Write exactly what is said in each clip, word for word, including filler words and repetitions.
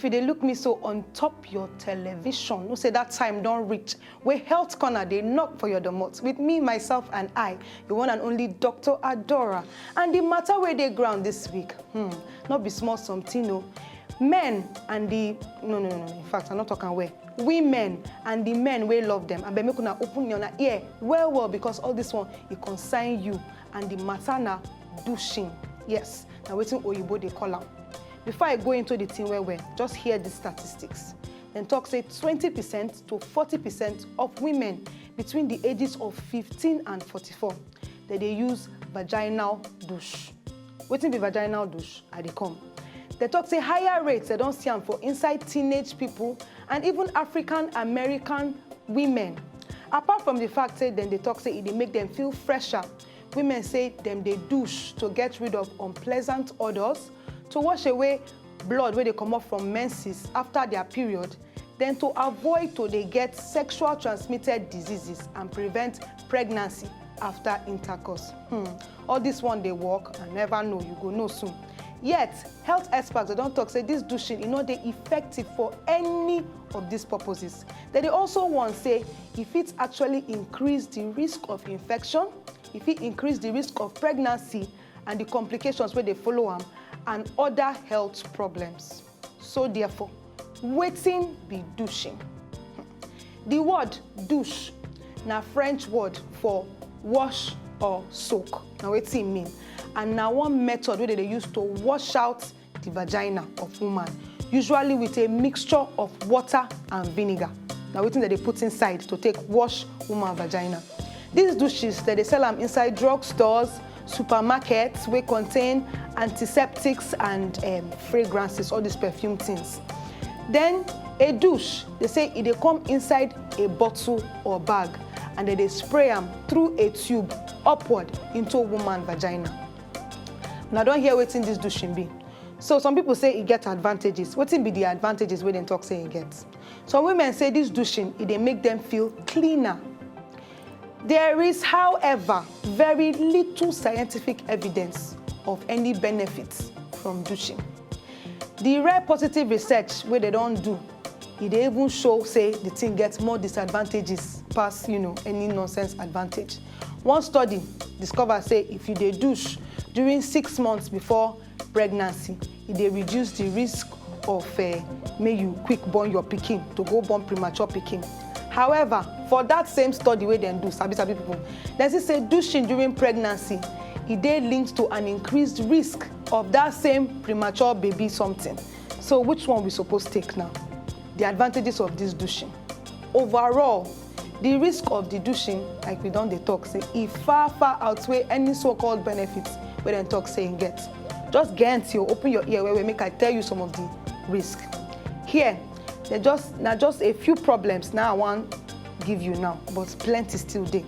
You dey look me so on top your television. No say that time don reach. Wey health corner dey knock for your domot with me, myself, and I, the one and only Doctor Adora. And the matter wey dey ground this week, hmm, not be small something, no. Men and the no no no no. In fact, I'm not talking where. Women and the men wey love them. And make una open your ear well well because all this one it concern you and the matter na douching. Yes, na wetin oyibo dey call am. Before I go into the thing well well, just hear the statistics. Dem talk say twenty percent to forty percent of women between the ages of fifteen and forty-four, they dey use vaginal douche. Wetin be vaginal douche? I dey come. They talk say higher rates they don see am for inside teenage people and even African American women. Apart from the fact say dem dey talk say e dey make dem feel fresher, women say dem dey douche to get rid of unpleasant odors, to wash away blood wey dey comot from menses after their period, then to avoid to dey get sexual transmitted diseases and prevent pregnancy after intercourse. Hmm. All this one dey work? I never know, you go know soon. Yet, health experts dem don talk say this douching e no dey effective for any of these purposes. Dem dey also warn say e fit actually increase the risk of infection, e fit increase the risk of pregnancy and the complications wey dey follow am, and other health problems. So therefore, wetin be douching? The word douche na French word for wash or soak. Na wetin e mean? And na one method wey dem dey use to wash out the vagina of woman, usually with a mixture of water and vinegar. Na wetin dem dey put inside to take wash woman vagina. These douches, dem dey sell am inside drug stores, supermarkets wey contain antiseptics and um, fragrances, all these perfume things. Then a douche, they say e dey come inside a bottle or bag, and dem dey spray am through a tube upward into woman vagina. Una don hear wetin this douching be? So some people say e get advantages. Wetin be the advantages wey dem talk say e get? Some women say this douching e dey make them feel cleaner. There is, however, very little scientific evidence of any benefits from douching. The rare positive research wey dem don do, e dey even show say the thing get more disadvantages pass, you know, any nonsense advantage. One study discover say if you dey douche during six months before pregnancy, e dey reduce the risk of uh, make you quick born your pikin, to go born premature pikin. However, for that same study wey dem do, sabi sabi people, dem see say douching during pregnancy, e dey linked to an increased risk of that same premature baby something. So which one we suppose take now? The advantages of this douching. Overall, the risk of the douching, like we don dey talk say, e far far outweigh any so-called benefits wey dem talk say e get. Just get your open your ear well well, make I tell you some of the risk. Here, they just na just a few problems now I wan give you now, but plenty still dey.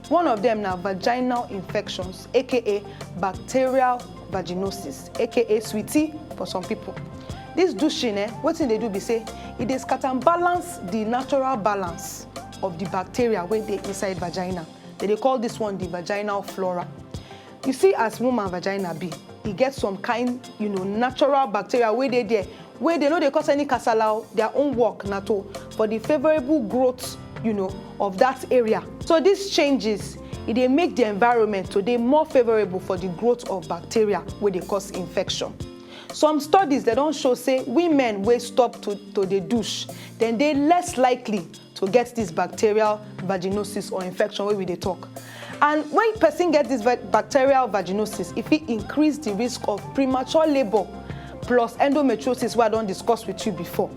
One of them na vaginal infections, aka bacterial vaginosis, aka sweetie for some people. This douching, eh, wetin dey do be say e dey scatter balance the natural balance of the bacteria wey dey inside vagina. They dey call this one the vaginal flora. You see, as woman vagina be, e get some kind, you know, natural bacteria wey dey there, wey dey no dey cause any kasala o. Their own work na to for the favourable growth, you know, of that area. So these changes, e dey make the environment to dey more favourable for the growth of bacteria wey dey cause infection. Some studies dem don show say women wey stop to to dey douche, dem dey less likely to get this bacterial vaginosis or infection wey we dey talk. And when person get this va- bacterial vaginosis, e fit increase the risk of premature labour plus endometriosis wey I don discuss with you before.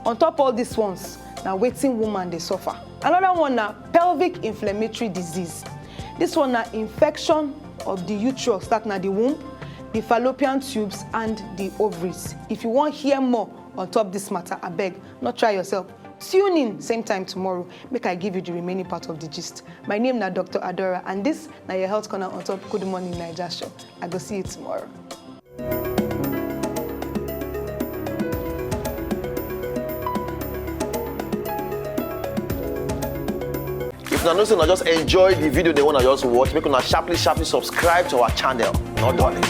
On top all these ones, na wetin woman dey suffer. Another one na pelvic inflammatory disease. This one na infection of the uterus, that na the womb, the fallopian tubes and the ovaries. If you wan hear more on top this matter, abeg, no try yourself. Tune in same time tomorrow, make I give you the remaining part of the gist. My name na Doctor Adora, and this na your health corner on top Good Morning Naija show. I go see you tomorrow. If una know say una just enjoy the video, they wanna just watch, make una sharply sharply subscribe to our channel. Not done.